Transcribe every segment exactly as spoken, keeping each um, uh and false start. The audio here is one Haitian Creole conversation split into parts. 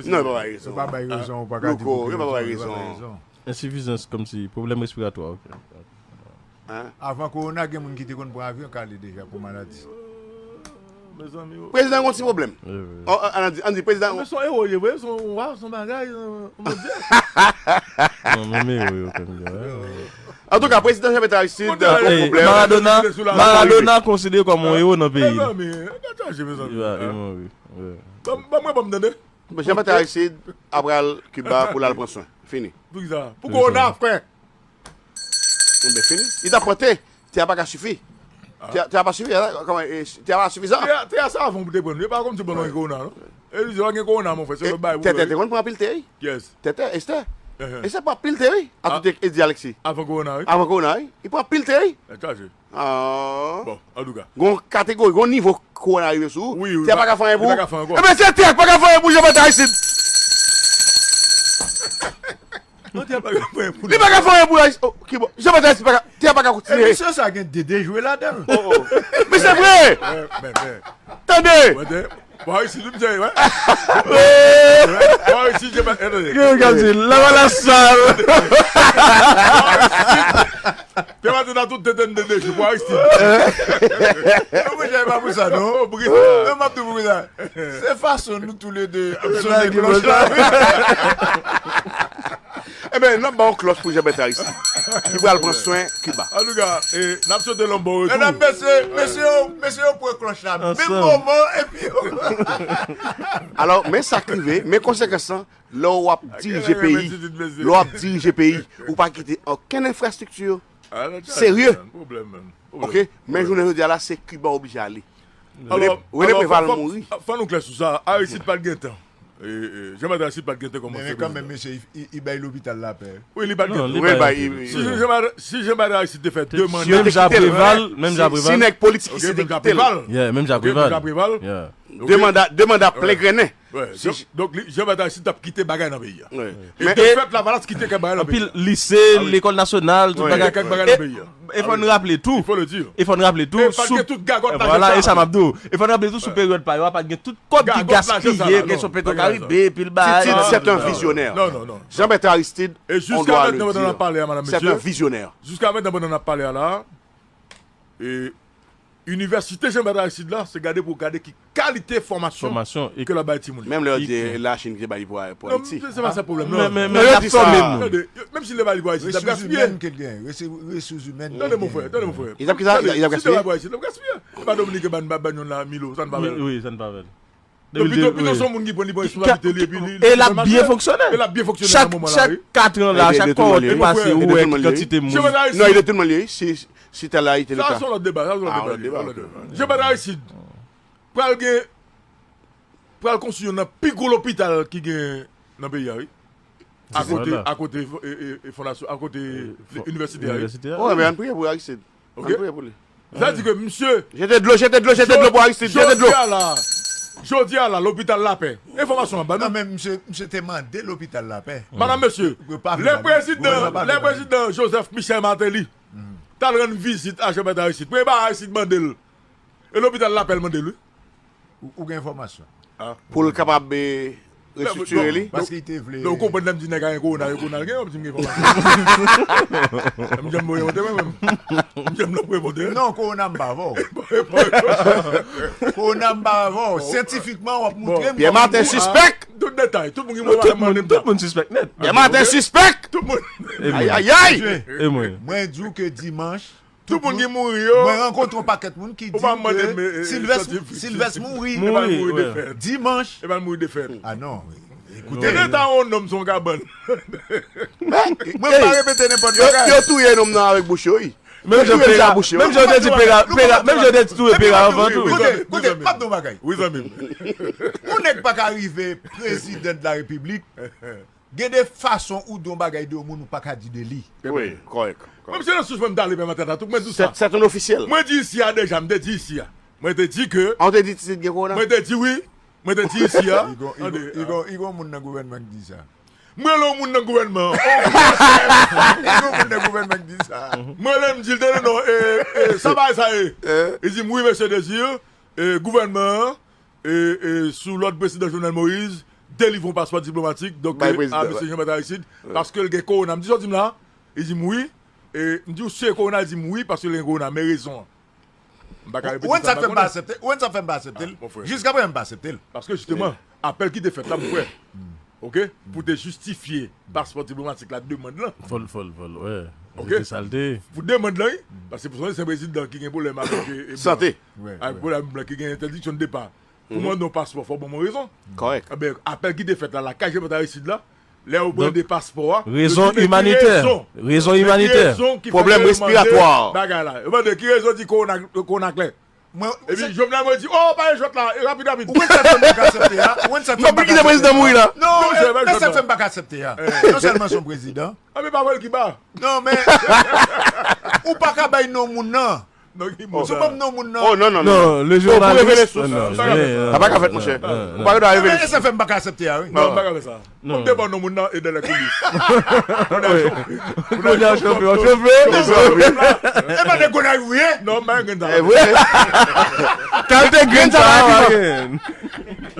Non, yo pa bay rezon. Yo pa bay rezon, ou pa ka di pou ki rezon, yo pa bay rezon. Ensifizans kòmsi pwoblèm respiratwa, ok. Avan kowona, gen moun ki te konn pran avyon k ale deja pou maladi. Prezidan gen yon ti pwoblèm. Ann di, prezidan. Men se yon ewo li ye vre, se yon wa, se yon bagay, yon bondye. Non, men men ewo yo konn gen. Antouka, prezidan Jean Bertrand Aristide gen pwoblèm. Maradona, Maradona konsidere kòm yon ewo nan peyi. Mezanmi, gade chaje, mezanmi. Li mori. Ban mwen, ban m tande. Jean Bertrand Aristide apral Kiba pou l al pran swen. Fini. Poukisa? Pou kowona, frè. Enben fini. Li t ap pran te. Te a pa ka sifi. Te a pa sifi. Kòman? Te a pa sifizan. Te a se avan pou te pran. E pa kòmsi bon nan gen kowona non. E li di pa gen kowona mon frè. Se lòt bagay pou. Tètè te konn pran anpil te wi. Yes. Tètè, Estè. Estè pran anpil te wi. Akoute Edi Alexis. Avan kowona wi. Avan kowona wi. Li pran anpil te wi. Bon, antouka. Gon kategori, gon nivo kowona rive sou ou. Te a pa ka fè anyen pou ou. Enben se te a k pa ka fè anyen pou Jean Bertrand Aristide. Non, te a pa ka fè anyen pou li. Li pa ka fè anyen pou Aristide. Ki bò? Jean Bertrand Aristide pa ka, te a pa ka kontinye. Emisyon sa gen dede jwe ladan l. Mesye vre. Tande. Bon, Aristide, m sèye, wè. Bon, Aristide, Jean Bertrand, tande. Yo, gade, lavalas sal. Te maten nan tout tenten de deje pou Aristide. Non, mwen jay pa pou sa, non. Pou ki sa? Non, m ap di pou ki sa. Se fason nou toulede ap sonnen klòch la. Enben, n ap ba w klòch pou Jean Bertrand Aristide. Ki pral pran swen Kiba. Antouka, n ap swete l yon bon retou. Medam, mesye, mesye yo, mesye yo pran klòch la menm moman epi yo. Alò, men sa k rive, men konsekans lan, lè w ap dirije peyi, lè w ap dirije peyi, ou pa kite okenn enfrastrikti serye. Ok, men jounen jodi a la, se Kiba oblije ale. Rene Preval mouri. Fò nou klè sou sa, Aristide pa t gen tan. Jean Bertrand Aristide pa t gen tan kòmanse prezidan. Men kanmenm, mesye, li bay lopital lapè. Wi, li pa t gen tan. Si Jean Bertrand Aristide te fè de manda. Menm jan Preval, menm jan Preval. Si nèg politik isi te kite l. Menm jan Preval. De manda, de manda plen grennen. Donk, Jean Bertrand Aristide t ap kite bagay nan peyi a. E defèt Lavalas kite kèk bagay nan peyi a. Anpil lise, lekòl nasyonal, tout bagay. Kèk bagay nan peyi a. E fò n raple tou. E fò n raple tou. E pa t gen tout gagòt lajan sa. Vwala, e sa m ap di w. E fò n raple tou sou peryòd pa yo a, pa t gen tout kòb ki gaspiye, kesyon Petwokaribe, pil bagay. Titid, c'est un visionnaire. Jean Bertrand Aristide, on doit le dire, c'est un visionnaire. Jiska mentnan, pandan n ap pale a la, Jean Bertrand Aristide la, se gade pou gade ki kalite fòmasyon ke l ap bay timoun yo. Menm lè yo di Lachin ki te ba li pou Ayiti. Non, se pa sa pwoblèm nan. Men, men, men, y ap fòme moun. Tande, menm si l te ba li pou Ayiti, l ap gaspiye. Tande, mon frè, tande, mon frè. Li t ap kisa? Li t ap gaspiye? Si l te ba li pou Ayiti, l ap gaspiye. E pa Dominiken ban, ban, ban youn la, Milo, sa n pa fè l. Wi, sa n pa fè l. Pito, pito se yon moun ki pran, li pran responsablite li epi li. E l ap byen fonksyone. E l ap byen fonksyone nan moman la, wi. Chak katran la, chak kowòt ki pase, ou wè ki kantite moun. Non, li te tout moun li, wi. Si, si tèl la, li te le ka. Sa se yon lòt deba, sa se yon lòt deba. Jean Bertrand Aristide pral gen, pral konstwi youn nan pi gwo lopital ki gen nan peyi a, wi. Akote, akote fondasyon, akote inivèsite a, wi. Wi, men ann priye pou Aristide. Ann priye pou li. Sa di ke misye. Jete dlo, jete dlo, jete dlo pou Aristide, jete dlo. Jodi a la, jodi a la, lopital Lapè. Enfòmasyon an ban nou. Non, men misye, misye te mande lopital Lapè. Madanm, mesye, lè prezidan, lè prezidan Joseph Michel Martelly t al rann vizit a Jean Bertrand Aristide, premye bagay Aristide mande l, e lopital Lapè l mande l, wi. Ou gen enfòmasyon? Pou l kapab restriktire li. Paske li te vle. Donk, ou konprann lè m di nèg a gen kowona, yo kowona l gen, w ap di m gen enfòmasyon. M janm voye monte mwen menm. M janm nan voye monte. Non, kowona m pa avè w. Kowona m pa avè w. Syantifikman, w ap moutre m. Pierre Martin sispèk. Tout detay, tout moun ki mwen pa mande m sa. Tout moun sispèk nèt. Pierre Martin sispèk. Tout moun. Ayayay. Mwen di w ke dimanch, Tout moun ki mouri yo. Mwen rankontre yon pakèt moun ki di ke Silvès, Silvès mouri dimanch. E pa l mouri defèt. Ah non. Ekoute. Te gen tan yon nonm se yon kabann. Mwen pa repete nenpòt bagay. Yo touye nonm nan avèk bouch yo, wi. Menm jan Pera, menm jan yo te di Pera, Pera, menm jan yo te touye Pera anvan tou. Koute, koute, m ap di yon bagay. Wi, zanmi m. Yon nèg pa ka rive prezidan de la repiblik. Gen de fason ou di yon bagay de yon moun ou pa ka di de li. Wi, kòrèk. Menm si nan sous mwen m t ale pèmèt ata tou, mwen di w sa. C'est un officiel. Mwen di isi a deja, m te di isi a. Mwen te di ke. A, ou te di Titid gen kowona? Mwen te di wi. Mwen te di isi a. Tande. I gon, i gon, i gon moun nan gouvènman ki di sa. M rele yon moun nan gouvènman an. I gon moun nan gouvènman ki di sa. M rele m di l tande non, e, e, sa bagay sa ye. Li di m wi, mesye Désir, e, gouvènman an, e, e, sou lòd prezidan Jovenel Moïse, Delivre yon paspò diplomatik, donk, a mesye Jean Bertrand Aristide, paske l gen kowona. M di sa w di m la, li di m wi. E m di w se kowona, li di m wi, paske l gen kowona. Men rezon an. M pa ka repete sa m pa konnen. Ou konn sa fè m pa aksepte l? Jiskaprezan m pa aksepte l. Paske jisteman, apèl ki te fèt la, mon frè. Oke? Pou te jistifye paspò diplomatik la, demann lan. Fò l, fò l, fò l, wè. Oke? Se sa l te ye. Pou demann lan, wi. Paske pou se yon ansyen prezidan ki gen pwoblèm avèk, e, e, blan. Sante. Avèk pwoblèm blan, ki gen entèdiksyon de depa. Pou mande yon paspò, fò w ban m yon rezon. Kòrèk. Enben, apèl ki te fèt la, lakay Jean Bertrand Aristide la, lè yo mande paspò a, yo di, men ki rezon, men ki rezon ki fè ke yo mande bagay la? Yo mande ki rezon, di kowona, kowona klè. Epi Jovenel mwen di, oh, pa gen jwèt la, e rapid, rapid. Ou konn sa k fè m pa ka aksepte a? Ou konn sa k fè m pa ka aksepte a? Non, men sa k fè m pa ka aksepte a. Non sèlman se yon prezidan. A, men pa vre l ki ba. Non, men ou pa ka bay non moun nan. Non, ki moun nan? Si w ban m non moun nan. Oh, non, non, non. Non, le journaliste. Non, non, non. Sa pa ka fèt, monchè. Ou pa gen dwa revele sous. Sa fè m pa ka aksepte a, wi. Non, m pa ka fè sa. Non. M te ban non moun nan e dèlè koulis. Kounye a chofe, chofe. E pa de Gonayiv ou ye? Non, m pa gen sa. E vre. Kalite grenn sa a, pa gen.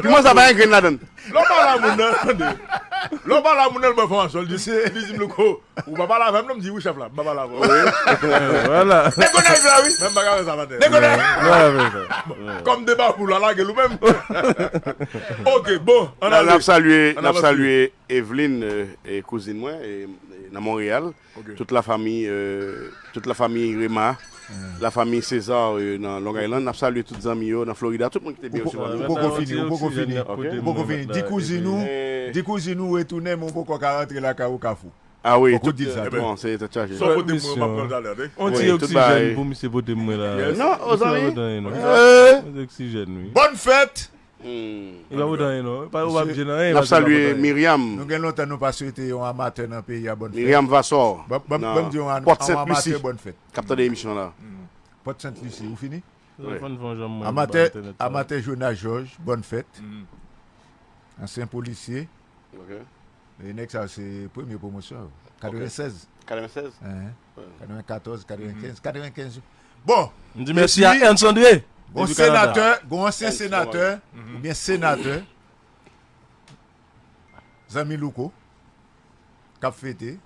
Piman sa pa gen grenn ladan l. Lè w pale a moun nan, tande. Lè w pale a moun nan, l ban enfòmasyon, li di, li di m, Louko, ou pa pale avè m non, m di wi chèf la, m pa pale avè w. Vwala. Nèg Gonayiv la, wi. Men m pa ka fè sa, maten. Nèg Gonayiv. Kòm deba pou la, lage l ou menm. Oke, bon, ann ale. N ap salye, n ap salye Evelyne, e kouzin mwen, e nan Monreyal. Tout la famille, euh, tout la famille Rema, la famille César, euh, nan Long Island, n ap salye tout zanmi yo nan Florida, tout moun ki te byen resevwa nou. Ou poko fini, ou poko fini. Ou poko fini. Di kouzin ou, di kouzin ou retounen, men ou poko ka rantre lakay ou Kafou. Ah wi, tout, bon, se tèt chaje. Sa w pote mwen, m ap pran talè, tande. On ti oksijèn pou misye pote mwen la. Non, o zanmi. On ti oksijèn, wi. Bòn fèt. Hmm. Li pa pote anyen non. Pa, ou pa byen anyen. N ap salye Myriam. Nou gen lontan nou pa swete yon amatè nan peyi a bòn fèt. Myriam Vassor. Ban m di yon amatè bòn fèt. K ap tande emisyon la. Pòt Sent Lisi, ou fini? Amatè, amatè Jonas Georges, bòn fèt. Ansyen polisye. E nèg sa se premye pwomosyon. Katrevennsèz. Katrevennsèz? Katrevenkatòz, katrevenkenz, katrevenkenz. Bon. M di mèsi a Ernst André. Gon senatè, gon ansyen senatè, oubyen senatè, zanmi Louko, k ap fete.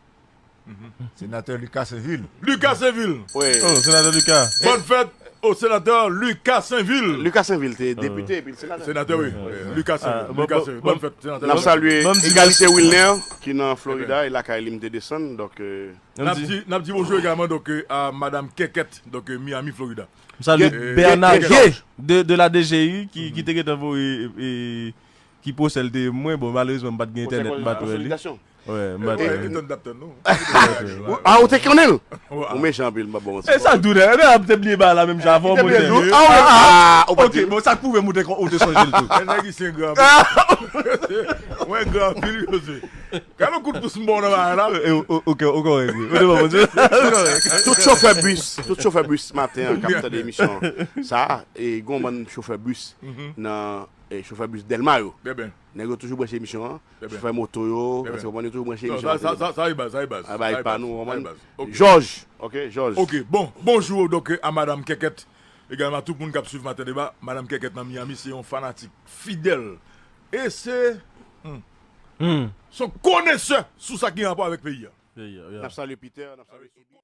Senatè Lucas Sainvil. Lucas Sainvil. Wi. Oh, senatè Lucas. Bòn fèt o senatè Lucas Sainvil. Lucas Sainvil te depite epi l senatè. Senatè, wi. Lucas Sainvil. Lucas Sainvil. Bòn fèt, senatè. N ap salye Egalite Wilner, ki nan Florida, e lakay li m te desann, donk, N ap di, n ap di bonjou egalman, donk, a madanm Kèkèt, donk, Miami, Florida. M salye Bernard Gay de, de la D G I ki, ki te gentan voye, e, ki pwosè l te ye mwen. Bon, malerezman, m pa t gen entènèt, m pa t wè li. Wi, m pa t wè li. Ah, ou te konnen l? Ou mechan anpil, m pa bon. E sa k di w la? Ebyen, m te bliye bagay la menm jan avè w, monchè. Ah, ok, bon, sa k pwouve m ou te, ou te sonje l tou. Nèg isi gran anpil. Mwen gran anpil, Jose. Gade yon kout pous m ba w nan bagay la. Ou kòrèk, wi. Ou te bon, Bondye. Tout chofè bis, tout chofè bis maten an k ap tande emisyon sa, e gon bann chofè bis nan, e chofè bis Dèlma yo. Nèg yo toujou branche emisyon an. Chofè moto yo, èske w konprann, yo toujou branche emisyon an. Sa, sa, sa, sa e baz, sa e baz. A, bay pa nou, w konprann? Jòj, ok, Jòj. Ok, bon, bonjou, donk, a madanm Kèkèt. Egalman, tout moun k ap swiv Maten Deba, madanm Kèkèt nan Miami, se yon fanatik fidèl. E se, hmm, se yon konesè sou sa ki gen rapò avèk peyi a. Peyi a, yeah. N ap salye Peter, n ap salye Soubi.